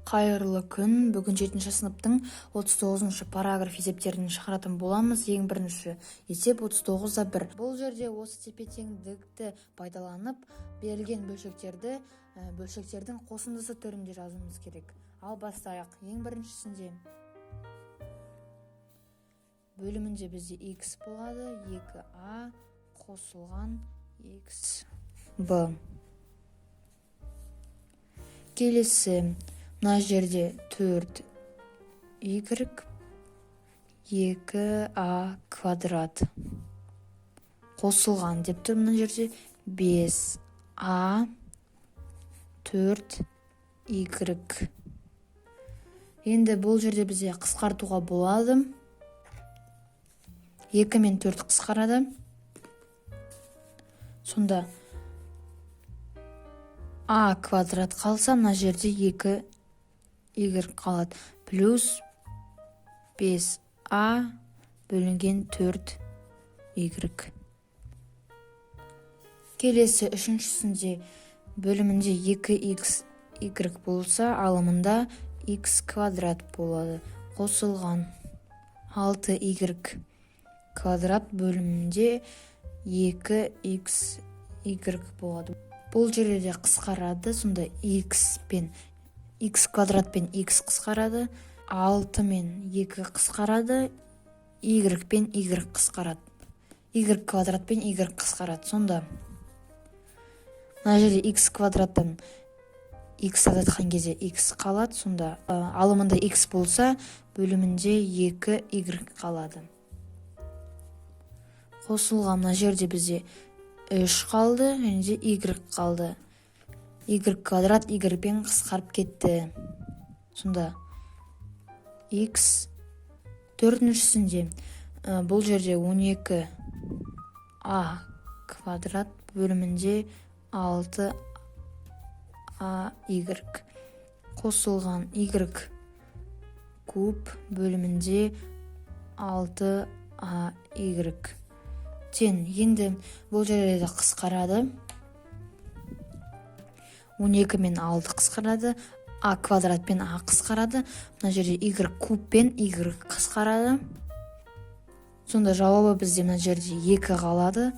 Қайырлы күн! Бүгін 7 сыныптың 39 параграф есептерін шығаратын боламыз. Ең бірінші есеп 39:1. Бұл жерде осы тепе-теңдікті пайдаланып, берілген бөлшектерді бөлшектердің қосындысы түрінде жазуымыз керек. Ал бастайық. Ең біріншісінде бөлімінде бізде x болады, 2a қосылған x b. Келесі мына жерде 4y 2a квадрат қосылған деп тұр. Мына жерде 5a 4y. Енді бұл жерде бізде қысқартуға болады. 2 мен 4 қысқарады. Сонда а квадрат қалса, мына жерде 2 y қалады. Плюс 5a бөлінген 4y. Келесі үшіншісінде бөлімінде 2x y болса, алымында x квадрат болады. Қосылған 6y квадрат бөлімінде 2x y болады. Бұл жерде де қысқарады, сонда x пен x квадрат пен x қысқарады, 6 мен 2 қысқарады, y пен y қысқарады, y квадрат пен y қысқарады. Сонда мына жерде x квадраттан x азайтқан кезде x қалады, сонда алымында x болса, бөлімінде 2y қалады. Қосылған мына жерде бізде 3 қалды, және де y қалды. Y квадрат y пен қысқарып кетті. Сонда x. Төртіншісінде бұл жерде 12 а квадрат бөлімінде 6 а y қосылған y куб бөлімінде 6 а y тең. Енді бұл жерде де қысқарады. 12 мен 6 қысқарады, а квадрат пен а қысқарады, мына жерде y куб пен y қысқарады. Сонда жауабы бізде мына жерде 2 қалады,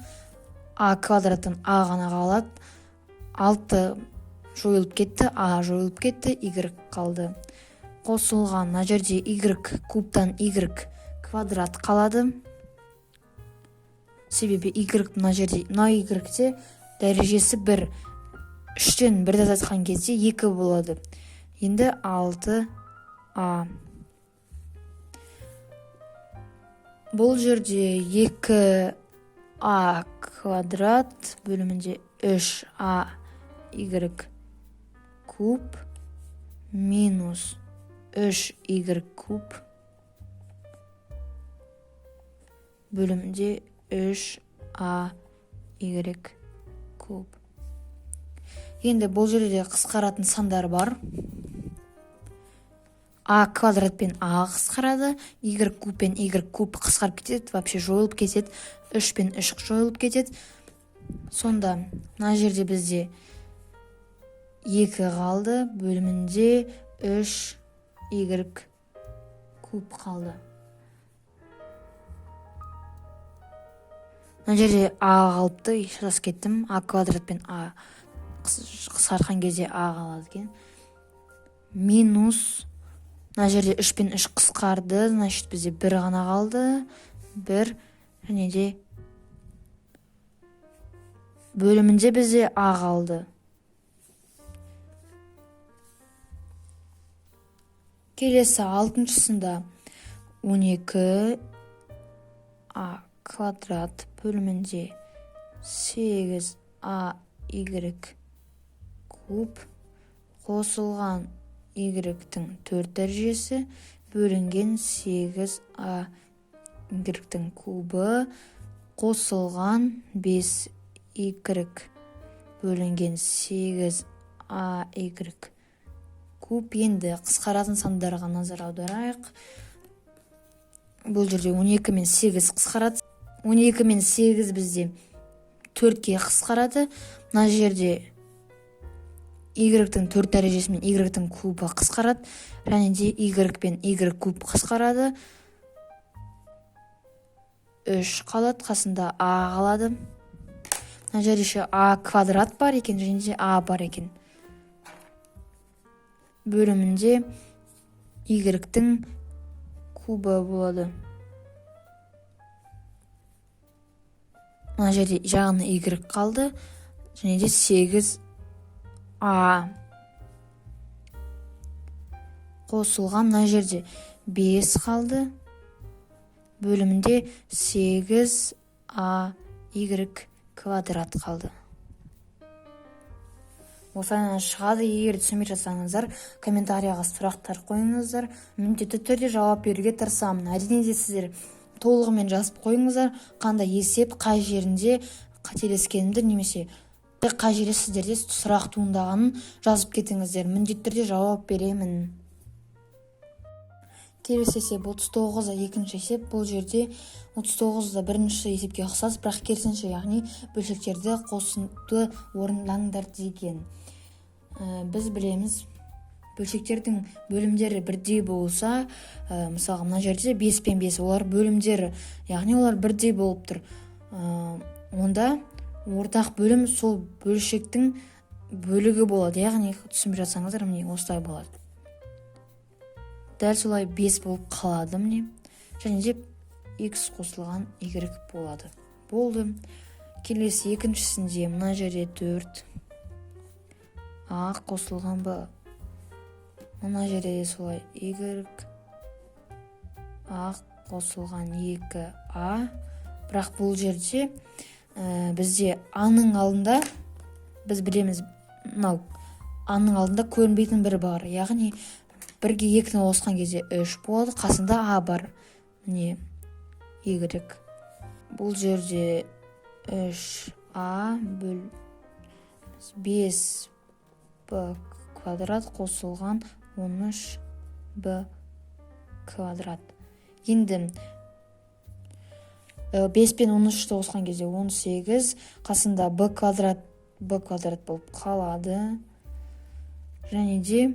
а квадраттан а ғана қалады, 6 жойылып кетті, а жойылып кетті, y қалды. Қосылған мына жерде y кубтан y квадрат қалады. Себебі y мына жерде, мына y-те дәрежесі 1. 3-тен 1-ді азайтқан кезде 2 болады. Енді 6а. Бұл жерде 2а квадрат бөлімінде 3а y куб минус 3y куб бөлімінде 3а y куб. Енді бұл жерде қысқаратын сандар бар. А квадрат пен а қысқарады, y куб пен y куб қысқарып кетеді, вообще жойылып кетеді, 3 пен 3 жойылып кетеді. Сонда мына жерде бізде 2 қалды, бөлімінде 3 y куб қалды. Мына жерде а қалыпты, шатасып кеттім. А квадрат пен а қысқартқан кезде а қалады екен. Минус мына жерде 3 пен 3 қысқарды, значит бізде 1 ғана қалды. 1 және де бөлімінде бізде а қалды. Келесі алтыншысында 12 а квадрат бөлімінде 8 а y куб қосылған y-тің 4 дәрежесі бөлінген 8 а y-тің кубы қосылған 5 y бөлінген 8 а y куб. Енді қысқаратын сандарға назар аударайық. Бұл жерде 12 мен 8 қысқарады. 12 мен 8 бізде 4-ке қысқарады. Мына жерде Y-тің 4 дәрежесі мен Y-тің кубы қысқарады, және де Y пен Y куб қысқарады. 3 қалады, қасында А қалады. Мына жерде еще А квадрат бар екен, және де А бар екен. Бөлімінде Y-тің кубы болады. Мына жерде жағына Y қалды, және де 8 А қосылған, мына жерде 5 қалды, бөлімінде 8 А Y квадрат қалды. Осылай шығады. Егер түсінбей жатсаңыздар, комментарияға сұрақтар қойыңыздар, міндетті түрде жауап беруге тырысамын. Әрине де сіздер толығымен жазып қойыңыздар, қандай есеп, қай жерінде қателескенімді немесе қай жерде сіздерде сұрақ туындағанын жазып кетіңіздер, міндетті түрде жауап беремін. Келесі есеп 39-да екінші есеп. Бұл жерде 39-да бірінші есепке ұқсас, бірақ керісінше, яғни бөлшектерді қосуды орындаңдар деген. Біз білеміз, бөлшектердің бөлімдері бірдей болса, мысалға мына жерде 5 пен 5, олар бөлімдері, яғни олар бірдей болып тұр. Онда ортақ бөлім сол бөлшектің бөлігі болады, яғни түсінбей жатсаңыздар, міне осылай болады. Дәл солай 5 болып қалады, міне, және де x қосылған y болады. Болды. Келесі екіншісінде мына жерде 4 а қосылған b, мына жерде де солай y а қосылған 2а, бірақ бұл жерде бізде а-ның алдында, біз білеміз, мынау а-ның алдында көрінбейтін бір бар, яғни 1-ге 2-ні қосқан кезде 3 болады, қасында а бар, міне y. Бұл жерде 3а бөл 5b квадрат қосылған 13b квадрат. Енді 5 пен 13-ті қосқан кезде 18, қасында b квадрат, b квадрат болып қалады. Және де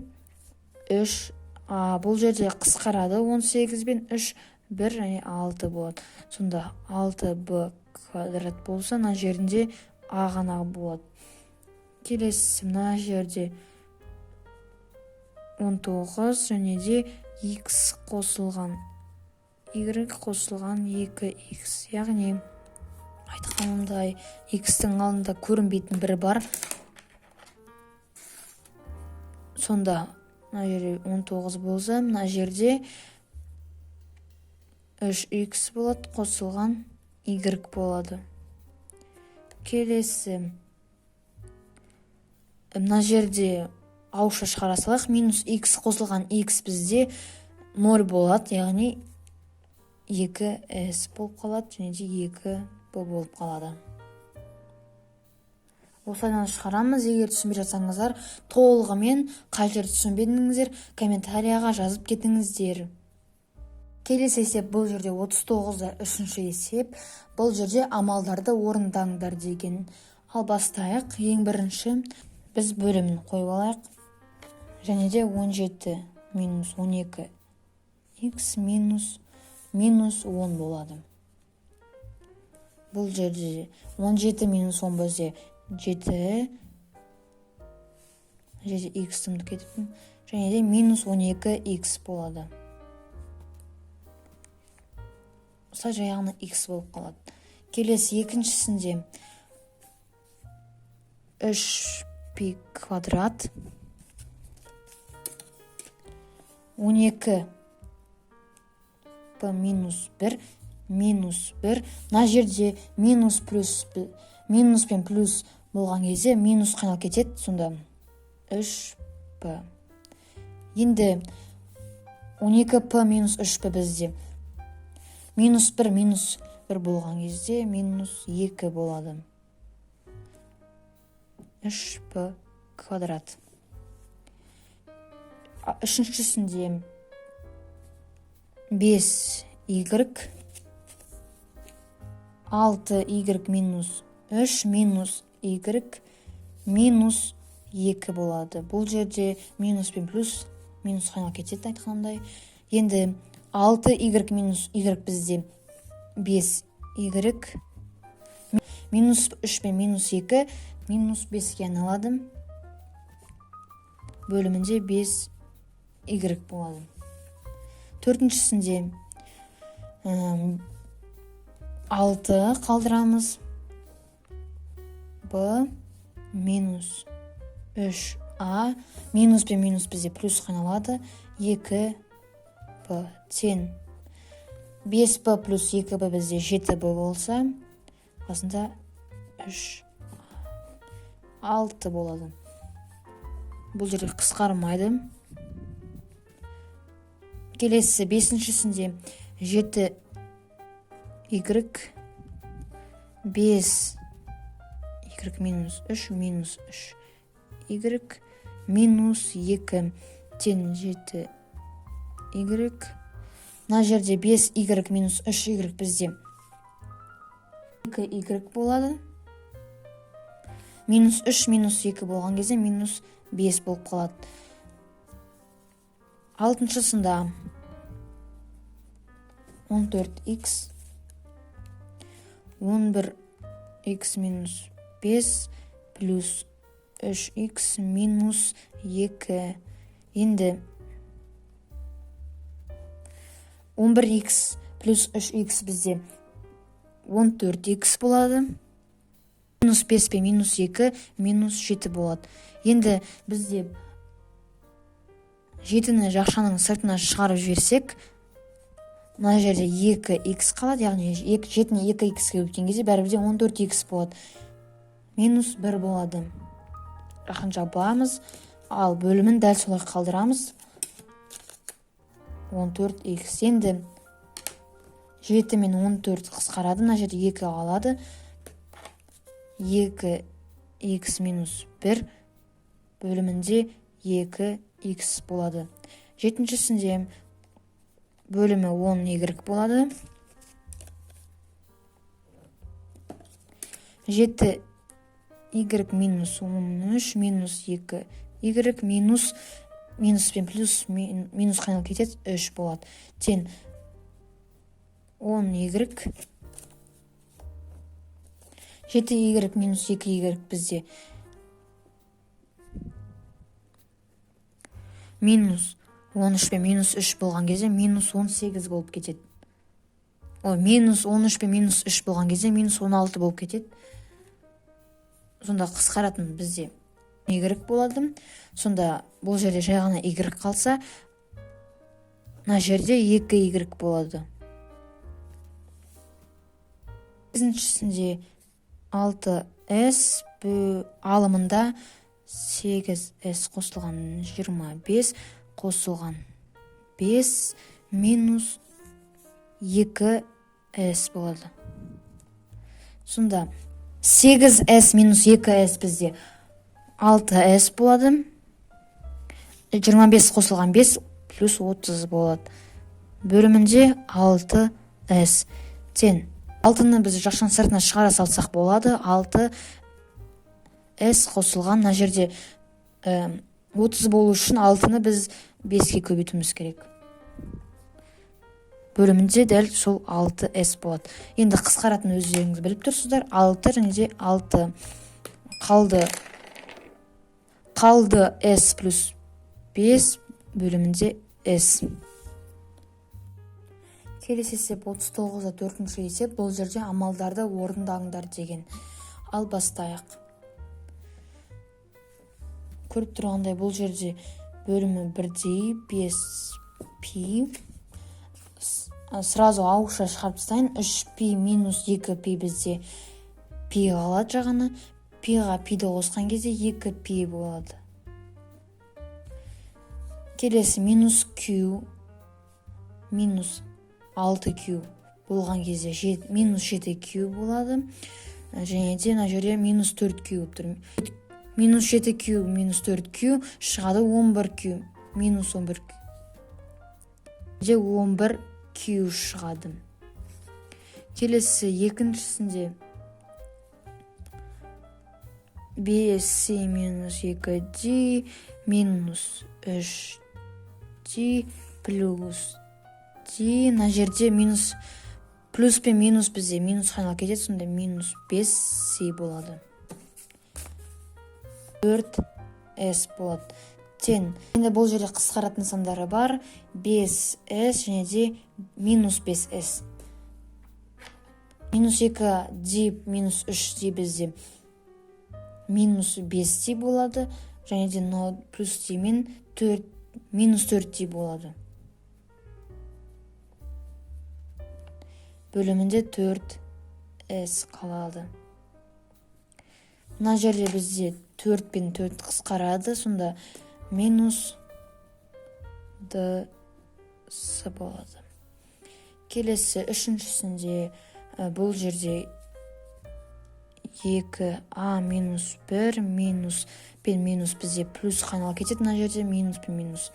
3а бұл жерде қысқарады, 18 пен 3, 1 және 6 болады. Сонда 6b квадрат болса, мына жерінде а ғана болады. Келесі мына жерде 19 және де x қосылған y қосылған 2x, яғни айтқанымдай x-тің алдында көрінбейтін бір бар. Сонда мына жерде 19 болса, мына жерде 3x болады, қосылған y болады. Келесі мына жерде ауызша шығара салайық, минус x қосылған x бізде 0 болады, яғни 2s болып қалады және де 2b болып қалады. Осылайдан шығарамыз. Егер түсінбей жатсаңыздар, толығымен қай жерді түсінбедіңіздер, комментарияға жазып кетіңіздер. Келесі есеп бұл жерде 39-да үшінші есеп. Бұл жерде амалдарды орындаңдар деген. Ал бастайық. Ең бірінші біз бөлімін қойып алайық. Және де 17 минус 12 x минус минус 10 болады. Бұл жерде 17 минус 10 бізде 7, жерде x ұмытып кетіппін, және де минус 12 x болады. Осылай жай ғана x болып қалады. Келесі екіншісінде 3 пи квадрат 12 п минус 1 минус 1. Мына жерде минус плюс, минус пен плюс болған кезде минус қайналып кетеді, сонда 3p. Енді 12p минус 3p бізде минус 1 минус 1 болған кезде минус 2 болады. 3p квадрат. Үшіншісінде 5y 6y минус 3 минус y минус 2 болады. Бұл жерде минус пен плюс минусқа айналып кетеді, айтқанымдай. Енді 6y минус y бізде 5y, минус 3 пен минус 2 минус 5-ке айналады. Бөлімінде 5y болады. Төртіншісінде 6 қалдырамыз. B минус 3a, минус пен минус бізде плюсқа айналады. 2b тең 5b плюс 2b бізде 7b болса, қасында 3 6 болады. Бұл жерде қысқармайды. Келесі бесіншісінде 7 y 5 y минус 3 минус 3 y минус 2 тең 7 y. Мына жерде 5 y минус 3 y бізде 2 y болады. Минус 3 минус 2 болған кезде минус 5 болып қалады. Алтыншысында 14x 11x минус 5 плюс 3x минус 2. Енді 11x плюс 3x бізде 14x болады. Минус 5 пен минус 2 минус 7 болады. Енді бізде 7-ні жақшаның сыртына шығарып жіберсек, мына жерде 2x қалады, яғни 7-ні 2x-ке көбейткен кезде бәрібір де 14x болады. Минус 1 болады. Жақын жабамыз, ал бөлімін дәл солай қалдырамыз. 14x. Енді 7 мен 14 қысқарады, мына жерде 2 қалады. 2x минус 1 бөлімінде 2x болады. Жетіншісінде бөлімі 10y болады. 7 y минус 13 минус 2 y минус минус пен плюс минусқа айналып кетеді, 3 болады. Тең 10y 7y минус 2y бізде минус 13 пен минус 3 болған кезде минус 18 болып кетеді. Ой, минус 13 пен минус 3 болған кезде минус 16 болып кетеді. Сонда қысқаратын бізде y болады. Сонда бұл жерде жай ғана y қалса, мына жерде 2y болады. Сегізіншісінде 6s алымында 8s қосылған 25 қосылған 5 минус 2s болады. Сонда 8s минус 2s бізде 6s болады. 25 қосылған 5 плюс 30 болады. Бөлімінде 6s тең. 6-ны біз жақшаның сыртына шығара салсақ болады. 6s қосылған мына жерде 30 болу үшін 6-ны біз 5-ке көбейтуіміз керек. Бөлімінде дәл сол 6s болады. Енді қысқаратын өздеріңіз біліп тұрсыздар. 6 және де 6 қалды. Қалды s плюс 5 бөлімінде s. Келесі есеп 39-да 4-ші есеп. Бұл жерде амалдарды орындаңдар деген. Ал бастайық. Көріп тұрғандай бұл жерде бөлімі бірдей 5π. Сразу ауызша шығарып тастайын. 3π минус 2π бізде π қалады жағына. Пиға пиді қосқан кезде 2π болады. Келесі минус q минус 6q болған кезде минус 7q болады. Және де мына жерде минус 4q болып тұр. Минус 7q минус 4q шығады 11q минус 11q. 11q шығады. Келесі екіншісінде 5c минус 2d минус 3d плюс d. Мына жерде минус, плюс пен минус бізде минусқа айналып кетеді, сонда минус 5c болады. 4s болады. Тең. Енді бұл жерде қысқаратын сандары бар. 5s және де минус 5s. Минус 2d минус 3d бізде минус 5d болады. Және де мынау плюс d мен 4, минус 4d болады. Бөлімінде 4s қалады. Мына жерде бізде 4 пен 4 қысқарады, сонда минус d с болады. Келесі үшіншісінде бұл жерде 2а минус 1 минус пен минус бізде плюс айналып кетеді. Мына жерде минус пен минус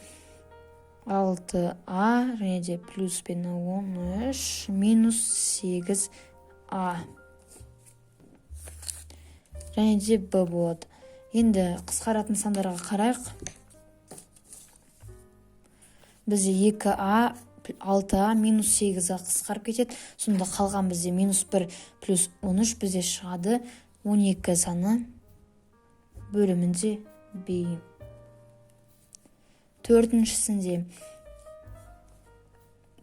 6а және де плюс пен 13 минус 8а және де b болады. Енді қысқаратын сандарға қарайық. Бізде 2а 6а минус 8а қысқарып кетеді. Сонда қалған бізде минус 1 плюс 13 бізде шығады 12 саны бөлімінде b. Төртіншісінде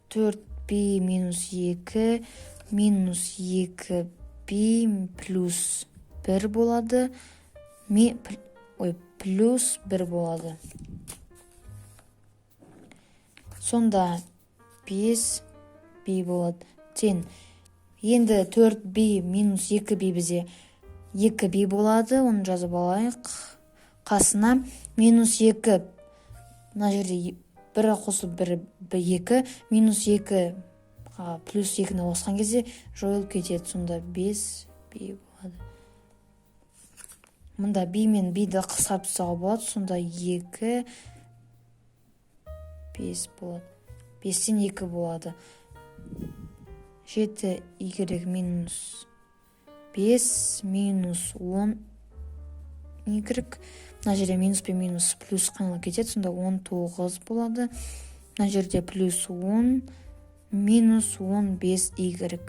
4b минус 2 минус 2b плюс 1 болады. Плюс 1 болады. Сонда 5b болады. Тең. Енді 4b минус 2b бізде 2b болады. Оны жазып алайық. Қасына минус 2, мына жерде 1 қосылып 1, 2, минус 2 плюс 2-ні қосқан кезде жойылып кетеді. Сонда 5b болады. Мында b мен b-ді қысқартып тастауға болады. Сонда 2, 5 болады. 5-тен 2 болады. 7 y минус 5 минус 10 y. Мына жерде минус пен минус плюс айналып кетеді. Сонда 19 болады. Мына жерде плюс 10 минус 15 y.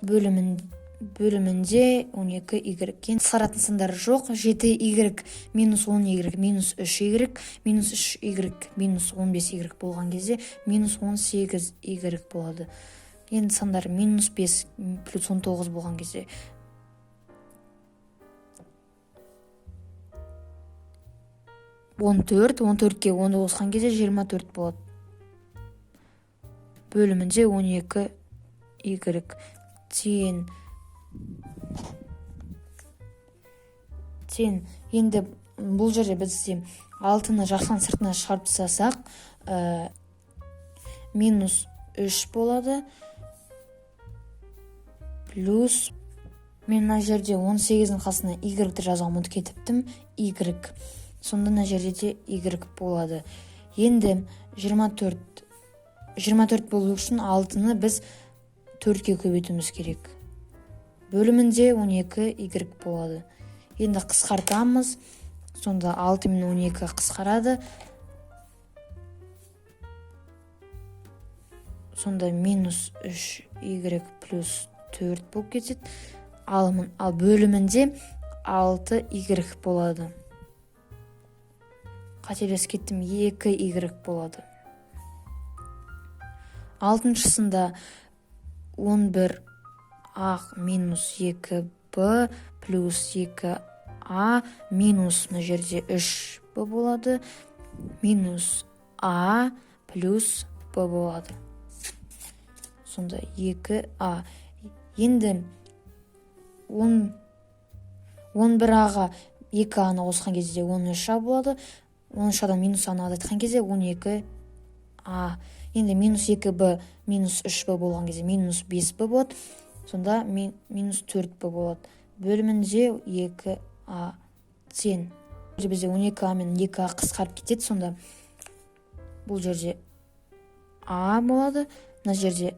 Бөлімінде 12 y. Қысқаратын сандары жоқ. 7 y минус 10 y минус 3 y минус 3 y минус 15 y болған кезде минус 18 y болады. Енді сандар минус 5 плюс 19 болған кезде 14, 14-ке 10 қосқан кезде 24 болады. Бөлімінде 12 y тең. Тең. Енді бұл жерде бізде 6-ны жақшаның сыртына шығарып тастасақ, минус 3 болады. Плюс мен мына жерде 18-дің қасына y-ті жазуға ұмытып кетіптім. Y. Сонда мына жерде де y болады. Енді 24 болу үшін 6-ны біз 4-ке көбейтуіміз керек. Бөлімінде 12 y болады. Енді қысқартамыз. Сонда 6 мен 12 қысқарады. Сонда минус 3 y плюс 4 болып кетеді. Ал бөлімінде 6 y болады. Қателесіп кеттім, 2 y болады. Алтыншысында 11 а минус 2b плюс 2а минус мына жерде 3b болады, минус а плюс b болады. Сонда 2а. Енді 11-аға 2-аны қосқан кезде 13а болады. 13-адан минус аны азайтқан кезде 12а. Енді минус 2b минус 3b болған кезде минус 5b болады. Сонда минус 4b болады. Бөлімінде 2а тең. Бізде 12а мен 2а қысқарып кетеді. Сонда бұл жерде а болады. Мына жерде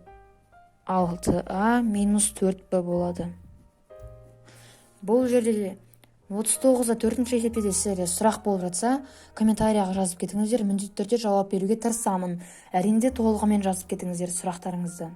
6а минус 4б болады. Бұл жерде де, 39-да төртінші есепте де сіздерде сұрақ болып жатса, комментарияға жазып кетіңіздер, міндетті түрде жауап беруге тырысамын. Әрине де, толығымен жазып кетіңіздер сұрақтарыңызды.